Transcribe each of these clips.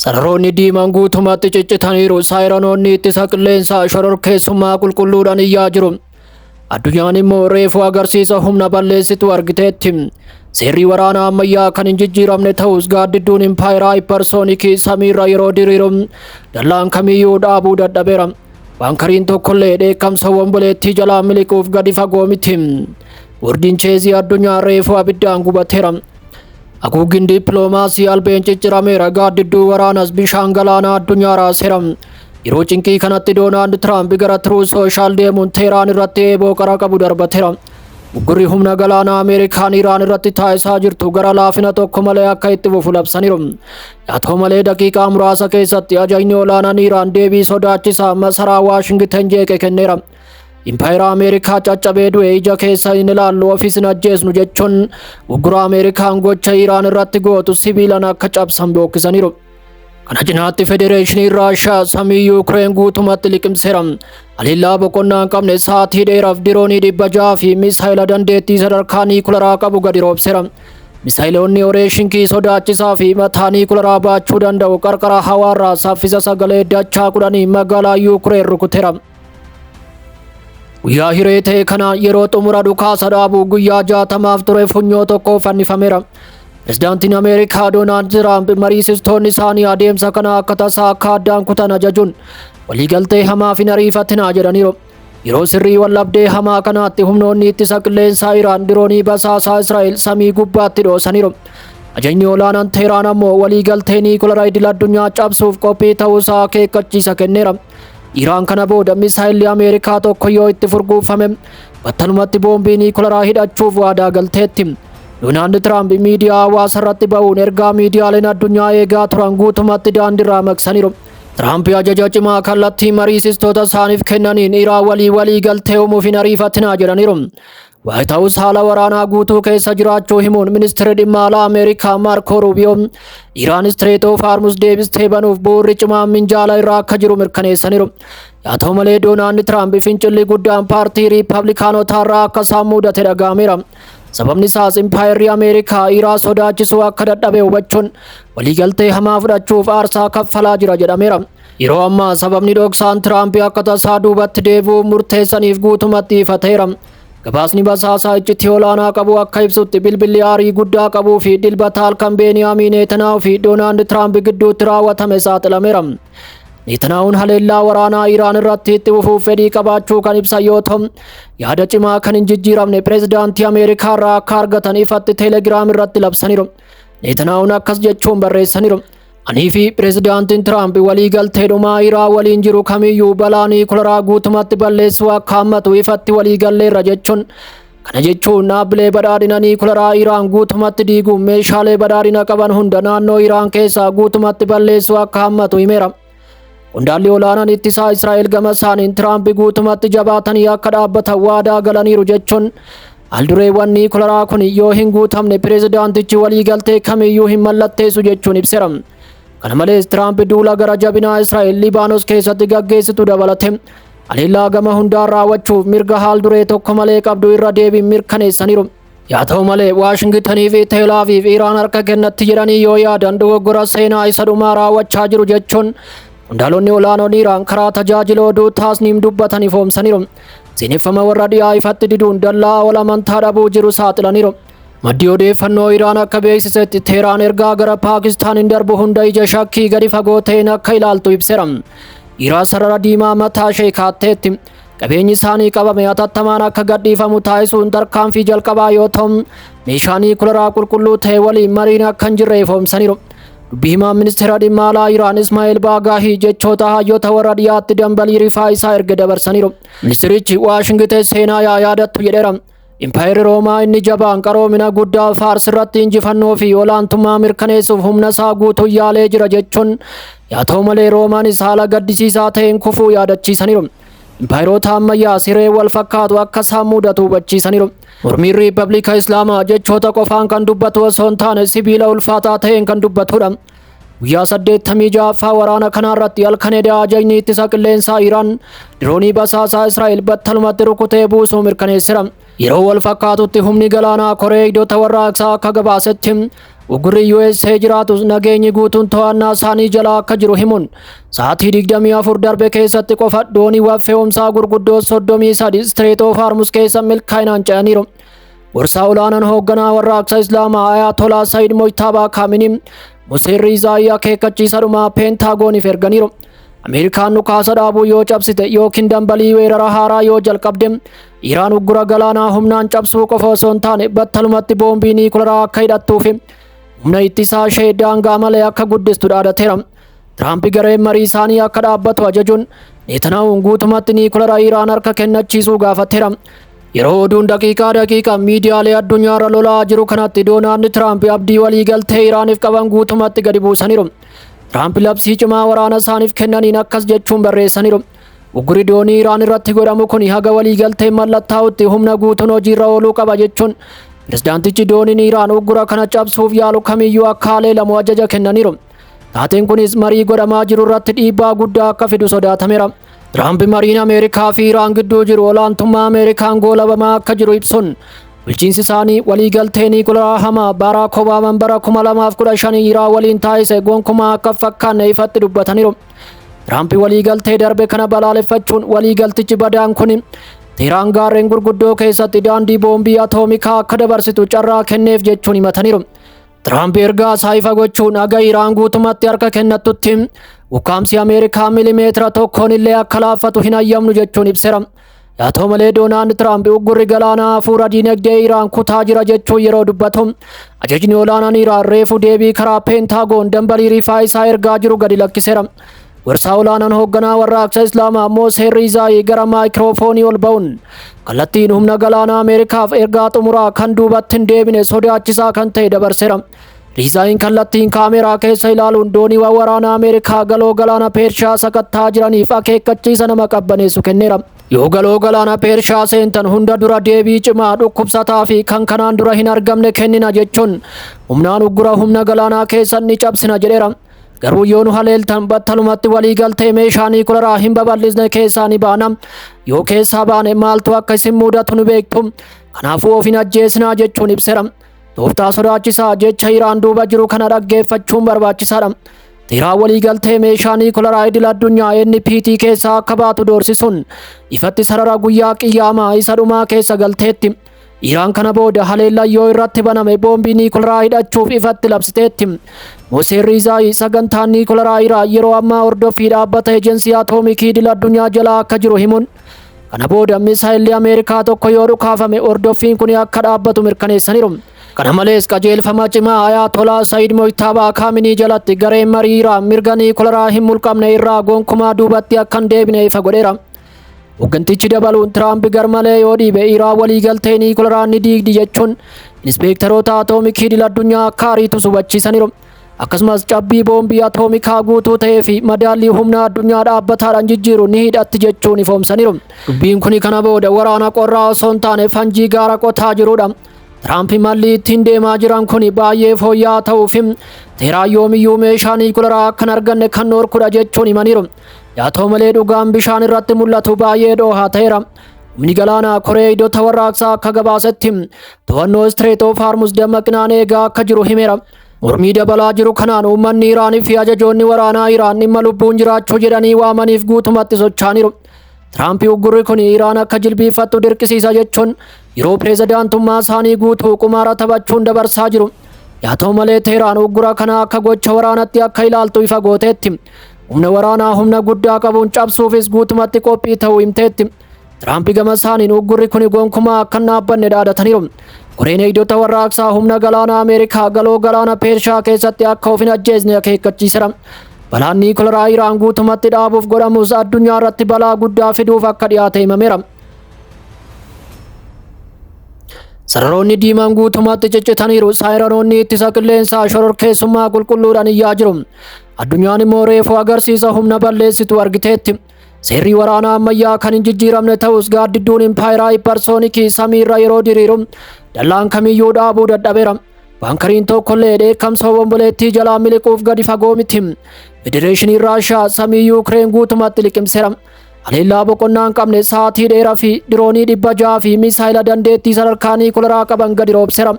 Sararoonni diimaan guutumatti ciccitaniiru. Saayiranoonni ittisa qilleensaa shororkeessummaa qulqulluudhaan iyyaa jiru. Addunyaan immoo reefuu agarsiisa humna balleessitu argiteetti. Seerri waraanaa ammayyaa kan hin jijjiiramne ta'us, gaaddidduun impaayeraa hypersonic samiirra yeroo diriiru dallaan kamiyyuu dhaabuu dadhabeera. Bunkeriin tokkollee dheekkamsa womboleettii jalaa miliquuf gadi fagoo miti. Boordiin cheezii addunyaa reefuu abiddaan gubateera. Haguuggiin dippiloomaasii albeen ciccirameera. Gaaddidduu waraanas bishaan galaanaa addunyaa raaseera. Yeroo cinqii kanatti Doonaald Tiraamp gara Truth Social deemuun Teeraan irratti eeboo qara qabu darbateera. Uggurri humna galaanaa Ameerikaan Iraan irratti taasisaa jirtu gara laafina tokko malee akka itti fufu labsaniiru. Haa ta'u malee, daqiiqaa muraasa keessatti ajajni olaanaan Iraan deebii sodaachisaa masaraa Waashingiten jeeqe kenneera. Impaayera Ameerikaa caccabee du'e ija keessa hin ilaallu, ofiis hin ajjeesnu jechuun uggura Ameerikaan gocha Iraan irratti gootu sibiilan akka cabsan beeksisaniiru. Kana cinaatti Federeeshiniin Raashaa samii Yuukireen guutumatti liqimseera. Haleellaa boqonnaa hin qabne sa'aatii dheeraaf diroonii 600 fi misaayila dandeettii sadarkaa niikularaa qabu gadi roobseera. Misaayiloonni Oreeshinkii sodaachisaa fi mataa niikularaa baachuu danda'u qarqara hawaarraa saffisa sagalee dachaa 10 magaalaa Yuukireen rukuteera. Guyyaa hiree ta'e kana yeroo xumura dhukaasa dhaabu guyyaa 60f ture funyoo tokko fannifameera. Pirezidaantiin Ameerikaa Doonaald Tiraamp mariisistoonni isaanii adeemsa kana akka tasaa akka addaan kutan ajajuun waliigaltee hamaaf hin ariifatinaa jedhaniiru. Yeroo sirrii wallabdee hamaa kanaatti humnoonni ittisa qilleensaa Iraan diroonii basaasaa Israa'el samii gubbaatti dhoosaniiru. Ajajni olaanaan Teheraan ammoo waliigaltee niikulara idil addunyaa cabsuuf qophii ta'uusaa akeekkachiisa kenneera. Iraan kana booda misaayilli Ameerikaa tokko yoo itti furguufame battalumatti boombii niikularaa hidhachuuf waadaa galteetti. Doonaald Tiraamp miidiyaa hawaasa irratti ba'uun ergaa miidiyaaleen addunyaa eegaa turan guutumatti daandiirraa maqsaniiru. Tiraamp ajaja cimaa kallattii mariisistoota isaaniif kennaniin Iraan walii walii galtee uumuuf hin ariifatinaa jedhaniiru. White House haala waraanaa guutuu keessa jiraachuu himuun, ministeerri dhimma alaa Ameerikaa Maarko Ruubiyoo Iraan Strait of Hormuz deebistee banuuf bu'uurri cimaan minjaala irra akka jiru mirkaneessaniiru. Haa ta'u malee, Doonaald Tiraamp fincilli guddaan paartii Riippablikaanotaa irraa akka isaan mudate dhaga'ameera. Sababni isaas impaayerri Ameerikaa Iraan sodaachisuu akka dadhabe hubachuun waliigaltee hamaa fudhachuuf aarsaa kaffalaa jira jedhameera. Yeroo ammaa sababni dhoksaan Tiraamp akka tasaa duubatti deebi'uuf murteessaniif guutumatti ifateera. Gabaasni basaasaa iccitii olaanaa qabu akka ibsutti, bilbilli aarii guddaa qabuu fi Dilbata halkan Beeniyaamiin Neetanaahuu fi Doonaald Tiraamp gidduutti raawwatame saaxilameera. Neetanahuun haleellaa waraanaa Iraan irratti itti fufuuf fedhii qabaachuu kan ibsan yoo ta'u, yaada cimaa kan hin jijjiiramne pireezidaantii Ameerikaa irraa akka argatan ifatti Teelegiraam irratti labsaniiru. Neetanahuun akkas jechuun barreessaniiru. "Anii fi pireezidaantiin Tiraamp walii galtee dhumaa Iraan waliin jiru kamiyyuu balaa niikularaa guutumatti balleessuu akka hammatu ifatti walii galleerra" jechuun, kana jechuun dhaabbilee badhaadhina niikularaa Iraan guutumatti diiguun meeshaalee badhaadhina qaban hunda naannoo Iraan keessaa guutumatti balleessuu akka hammatu himeera. Qondaalli olaanaan ittisaa Israa'el gama isaaniin Tiraamp guutumatti jabaatanii akka dhaabbatan waadaa galaniiru jechuun, haaldureewwan niikularaa kun yoo hin guutamne pireezidaantichi waliigaltee kamiyyuu hin mallatteessu jechuun ibseera. Kana malees, Tiraamp duula gara jabinaa Israa'el Libaanos keessatti gaggeessitu dabalate haleellaa gama hundaan raawwachuuf mirga haalduree tokko malee qabdu irra deebiin mirkaneessaniiru. Yaa ta'u malee, Waashingitanii fi Teelaaviif Iraan harka kennatti jedhanii yoo yaadan dogoggora seenaa isa dhumaa raawwachaa jiru jechuun qondaalonni olaanoon Iraan karaa tajaajila oduu Taasniim dubbatan ifoomsaniiru. Seeneffama warra dhiyaa ifatti diduun dallaa ol amantaa dhabuu jiru saaxilaniiru. Maddi odeeffannoo Iraan akka beeksisetti, Teheraan ergaa gara Paakistaan hin darbu hunda ija shakkii gadi fagoo ta'een akka ilaaltu ibseera. Iraan sarara diimaa mataa ishee kaatteetti. Qabeenyi isaanii qabame hatattamaan akka gadhiifamu taasisuun tarkaanfii jalqabaa yoo ta'u, meeshaa niikularaa qulqulluu ta'e waliin mariin akka hin jirre ifoomsaniiru. Dubbii himaan ministeera dhimma alaa Iraan Ismaa'eel Baagaahii jechoota hayyoota warra dhiyaatti dambalii rifaa isaa erga dabarsaniiru. Ministerichi Waashingiten seenaa yaa yaadattu jedheera. Impaayerri Roomaa inni jabaan qaroomina guddaa Faars irratti injifannoo fi olaantummaa mirkaneessuuf humna isaa guutuu yaalee jira jechuun, yaa ta'u malee Roomaanis haala gaddisiisaa ta'een kufuu yaadachiisaniiru. Impaayeroota ammayyaa siree wal fakkaatu akka isaan mudatu hubachiisaniiru. Mormiin Riippablika Islaamaa jechoota qofaan kan dubbatu osoo hin taane sibiila ulfaataa ta'een kan dubbatudha. Guyyaa 86ffaa waraana kanarratti halkan edaa ajajni ittisa qilleensaa Iraan diroonii basaasaa Israa'el battalumatti rukutee buusuu mirkaneesseera. Yeroo wal fakkaatutti humni galaanaa Koree Eegdota Warraaqsaa akka gabaasetti, uggurri USA jiraatus nageenyi guutuun to'annaa isaanii jala akka jiru himuun, sa'aatii 24 darbe keessatti qofa dooniiwwan fe'umsaa gurguddoo 33 Strait of Hormuz keessa milkaa'inaan ce'aniiru. Gorsaa olaanaan hoogganaa Warraaqsa Islaamaa Ayatollah Sayyid Mojtabaa Kaaminiin Mohsen Rizaayii akeekkachiisa dhumaa Peentagooniif erganiiru. Ameerikaan dhukaasa dhaabuu yoo cabsite yookiin dambalii weerara haaraa yoo jalqabde, Iraan uggura galaanaa humnaan cabsuu qofa osoo hin taane battalumatti boombii niikularaa akka hidhattuu fi humna ittisaa ishee daangaa malee akka guddistu dhaadateera. Tiraamp gareen marii isaanii akka dhaabbatu ajajuun Netanyahuun guutumatti niikulara Iraan harka kennachiisuu gaafateera. Yeroo oduun daqiiqaa daqiiqaan miidiyaalee addunyaarra lolaa jiru kanatti, Doonaald Tiraamp abdii waliigaltee Iraaniif qaban guutumatti gadi buusaniiru. Tiraamp labsii cimaa waraana isaaniif kennaniin akkas jechuun barreessaniiru. "Ugguri doonii Iraan irratti godhamu kun haga waliigaltee mallattaa'utti humna guutuun hojiirra ooluu qaba" jechuun, pirezidaantichi dooniin Iraan uggura kana cabsuuf yaalu kamiyyuu akka haleelamu ajaja kennaniiru. Taateen kunis marii godhamaa jiru irratti dhiibbaa guddaa akka fidu sodaatameera. Tiraamp mariin Ameerikaa fi Iraan gidduu jiru olaantummaa Ameerikaan goolabamaa akka jiru ibsuun, bulchiinsi isaanii waliigaltee niikularaa hamaa Baaraak Obaamaan bara 2015 Iraan waliin taasise gonkumaa akka fakkaanne ifatti dubbataniiru. Tiraamp waliigaltee darbe kana balaaleffachuun, waliigaltichi badaan kun Teheraan gaarreen gurguddoo keessatti daandii boombii atoomikaa akka dabarsitu carraa kenneef jechuun himataniiru. Tiraamp ergaa isaa ifa gochuun, haga Iraan guutumatti harka kennattutti ukkaamsi Ameerikaa milimeetira tokkoon illee akka laaffatu hin hayyamnu jechuun ibseera. Haa ta'u malee, Doonaald Tiraamp uggurri galaanaa hafuura diinagdee Iraan kutaa jira jechuun yeroo dubbatu, ajajni olaanaan Iraan reefu deebii karaa Peentaagoon dambalii rifaa isaa ergaa jiru gadi lakkiseera. Gorsaa olaanaan hoogganaa Warraaqsa Islaamaa Mohsen Rizaayii gara maayikiroofoonii ol ba'uun kallattiin humna galaanaa Ameerikaaf ergaa xumuraa kan duubatti hin deebine sodaachisaa kan ta'e dabarseera. Rizaayiin kallattiin kaameraa keessa ilaaluun dooniiwwan waraanaa Ameerikaa galoo galaana Peershaa sakattaa jiraniif akeekkachiisa nama qabbaneessu kenneera. "Yoo galoo galaana Peershaa seentan, hunda dura deebii cimaa, dhukkubsataa fi kan kanaan dura hin argamne kennina" jechuun, humnaan uggura humna galaanaa keessan ni cabsina jedheera. "Garuu yoo nu haleeltan, battalumatti waliigaltee meeshaa niikularaa hin babal'isne keessaa ni baana. Yoo keessaa baane maaltu akka isin mudatu nu beektu. Kanaafuu of hin ajjeesinaa" jechuun ibseera. Tooftaa sodaachisaa jecha Iraan duuba jiru kana dhaggeeffachuun barbaachisaadha. Teheraan waliigaltee meeshaa niikularaa idil addunyaa NPT keessaa akka baatu doorsisuun ifatti sarara guyyaa qiyyaamaa isa dhumaa keessa galteetti. Iraan kana booda haleellaa yoo irratti baname boombii niikularaa hidhachuuf ifatti labsiteetti. Mohsen Rizaayii sagantaan niikularaa Iraan yeroo ammaa hordoffii dhaabbata Ejensii Atoomikii idil addunyaa jalaa akka jiru himuun, kana booda misaayilli Ameerikaa tokko yoo dhukaafame hordoffiin kun akka dhaabbatu mirkaneessaniiru. Kana malees, qajeelfama cimaa Ayatollah Sayyid Mojtabaa Kaaminii jalatti gareen marii Iraan mirga niikularaa hin mulqamne irraa gonkumaa duubatti akka hin deebine ifa godheera. Hooggantichi dabaluun, Tiraamp garmalee yoo dhiibe Iraan waliigaltee niikularaa ni diigdi jechuun inspeektaroota atoomikii idil addunyaa akka ariitus hubachiisaniiru. Akkasumas cabbii boombii atoomikaa guutuu ta'ee fi madaallii humna addunyaa dhaabbataadhaan jijjiiru ni hidhatti jechuun ifoomsaniiru. Dubbiin kuni kana booda waraana qorraa osoo hin taane fanjii gaara qotaa jirudha. Tiraamp malli ittiin deemaa jiran kun baay'ee fooyya'aa ta'uu fi Teheraan yoomiyyuu meeshaa niikularaa akka hin arganne kan dhorkudha jechuun himaniiru. Haa ta'u malee, dhugaan bishaan irratti mul'atu baay'ee dhoohaa ta'eera. Humni galaanaa Koree Eegdota Warraaqsaa akka gabaasetti, to'annoo Strait of Hormuz dammaqinaan eegaa akka jiru himeera. Mormii dabalaa jiru kanaan uummanni Iraanii fi ajajoonni waraanaa Iraan dhimma lubbuun jiraachuu jedhanii waamaniif guutumatti socho'aniiru. Tiraamp uggurri kun Iraan akka jilbiiffattu dirqisiisa jechuun yeroo pireezidaantummaa isaanii guutuu qumaara taphachuun dabarsaa jiru. Haa ta'u malee, Teheraan uggura kana akka gocha waraanatti akka ilaaltu ifa gooteetti. Humna waraanaa humna guddaa qabuun cabsuufis guutumatti qophii ta'uu himteetti. Tiraamp gama isaaniin uggurri kun gonkumaa akka hin dhaabbanne dhaadataniiru. Koreen Eegdota Warraaqsaa humna galaanaa Ameerikaa galoo galaana Peershaa keessatti akka of hin ajjeesne akeekkachiiseera. Balaan niikularaa Iraan guutumatti dhaabuuf godhamus addunyaa irratti balaa guddaa fiduuf akka dhiyaate himameera. Sararoonni diimaan guutumatti ciccitaniiru. Saayiranoonni ittisa qilleensaa shororkeessummaa qulqulluudhaan iyyaa jiru. Addunyaan immoo reefu agarsiisa humna balleessitu argiteetti. Seerri waraanaa ammayyaa kan hin jijjiiramne ta'us, gaaddidduun impaayeraa hypersonic samiirra yeroo diriiru dallaan kamiyyuu dhaabuu dadhabeera. Baankariin tokkollee dheekkamsa obomboleettii jalaa miliquuf gadi fagoo miti. Federeeshiniin Raashaa samii Yuukireen guutumatti liqimseera. Haleellaa boqonnaa hin qabne sa'aatii dheeraa fi diroonii 600 fi misaayila dandeettii sadarkaa niikularaa qaban gadi roobseera.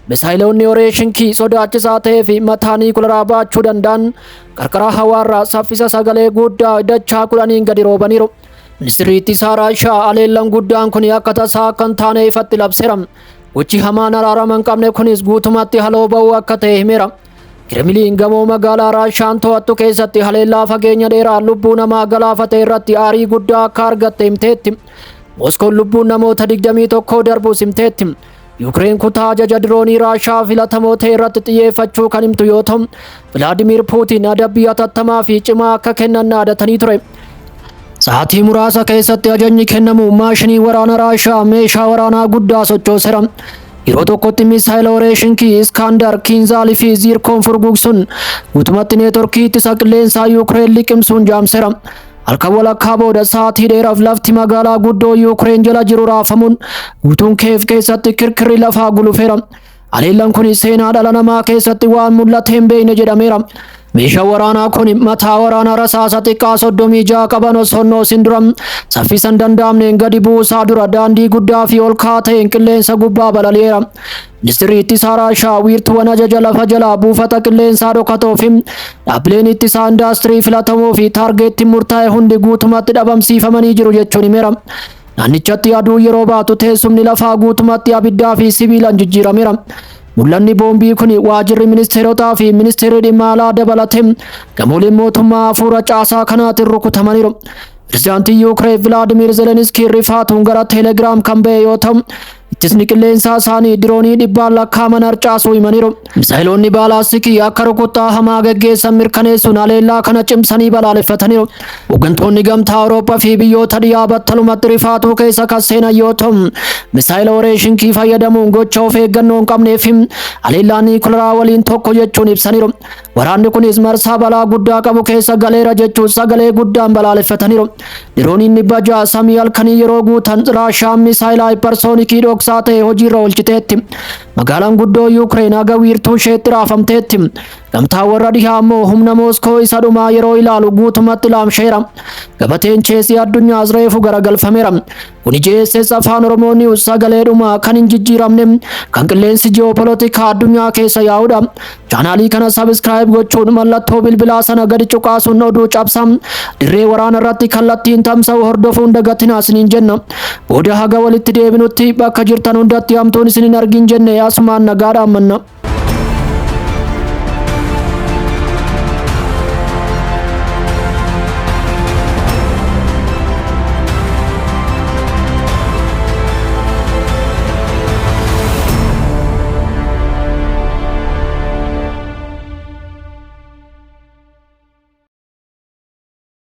Misaayiloonni Oreeshinkii sodaachisaa ta'ee fi mataa niikularaa baachuu danda'an qarqara hawaarraa saffisa sagalee guddaa dachaa 10n gadi roobaniiru. Ministirri ittisaa Raashaa haleellaan guddaan kun akka tasaa akka hin taane ifatti labseera. Gochi hamaan araarama hin qabne kunis guutumatti haloo ba'uu akka ta'e himeera. Kiremiliin gamoo magaalaa Raashaan to'attu keessatti haleellaa fageenya dheeraa lubbuu namaa galaafate irratti aarii guddaa akka argatte himteetti. Moskoon lubbuun namoota 21 darbuus himteetti. Yuukireen kutaa ajaja diroonii Raashaa filatamoo ta'e irratti xiyyeeffachuu kan himtu yoo ta'u, Vilaadimiir Puutiin adabbii hatattamaa fi cimaa akka kennan dhaadatanii ture. Sa'aatii muraasa keessatti ajajni kennamu maashinii waraana Raashaa meeshaa waraanaa guddaa sochooseera. Yeroo tokkotti misaayila Oreeshinkii, Iskaandar, Kiinzaalii fi Ziirkoon furgugsuun guutumatti neetworkii ittisa qilleensaa Yuukireen liqimsuun jaamseera. Halkan walakkaa booda sa'aatii dheeraaf lafti magaalaa guddoo Yuukireen jala jiru raafamuun guutuun Keev keessatti kirkirri lafaa gulufeera. Haleellaan kun seenaa dhala namaa keessatti waan mul'ate hin beekne jedhameera. Meeshaan waraanaa kun mataa waraanaa rasaasa xiqqaa 36 qaban osoo hin dura saffisa hin danda'amneen gadi buusaa dura daandii guddaa fi ol ka'aa ta'een qilleensa gubbaa balali'eera. Ministirri ittisaa Raashaa wiirtuuwwan ajaja lafa jalaa buufata qilleensaa dhokatoo fi dhaabbileen ittisaa indaastirii filatamoo fi taargeettiin murtaa'e hundi guutumatti dhabamsiifamanii jiru jechuun himeera. Naannichatti aduu yeroo baatu teessumni lafaa guutumatti abiddaa fi sibiilaan jijjiirameera. Mul'anni boombii kun waajirri ministeerotaa fi ministeerri dhimma alaa dabalatee gamooleen mootummaa hafuura caasaa kanaatiin rukutamaniiru. Pirezidaantiin Yuukireen Vilaadimiir Zeleniskii rifaatuun gara Teelegiraam kan ba'e yoo ta'u, ittisni qilleensaa isaanii diroonii dhibbaan lakkaa'aman harcaasuu himaniiru. Misaayiloonni baalaastikii akka rukuttaa hamaa geggeessan mirkaneessuun haleellaa kana cimsanii balaaleffataniiru. Hooggantoonni gamtaa Awurooppaa fi biyyoota dhiyaa battalumatti rifaatuu keessa kan seenan yoo ta'u, misaayila Oreeshinkii fayyadamuun gocha of eeggannoo hin qabnee fi haleellaa niikularaa waliin tokko jechuun ibsaniiru. Waraanni kunis marsaa balaa guddaa qabu keessa galeera jechuun sagalee guddaan balaaleffataniiru. Dirooniin 600 samii halkanii yeroo guutan Raashaan misaayila hypersoonikii dhoksaa ta'e hojiirra oolchiteetti. Magaalaan guddoo Yuukireen haga wiirtuu isheetti raafamteetti. Gamtaan warra dhihaa immoo humna Mooskoo isa dhumaa yeroo ilaalu guutumatti laamsheera. Gabateen cheesii addunyaas reefu garagalfameera. Kuni JSS Afaan Oromoo News sagalee dhumaa kan hin jijjiiramne kan qilleensi ji'opolitikaa addunyaa keessa yaa'udha. Chaanaalii kana subscribe gochuun mallattoo bilbilaa sana gadi cuqaasuun oduu cabsa. Dirree waraana irratti kallattiin tamsa'u hordofuun dagatinaa isiniin jenna. Booda haga walitti deebinutti bakka jirtan hundatti hamtuun isin hin argin jenne asumaan nagaadhaan manna.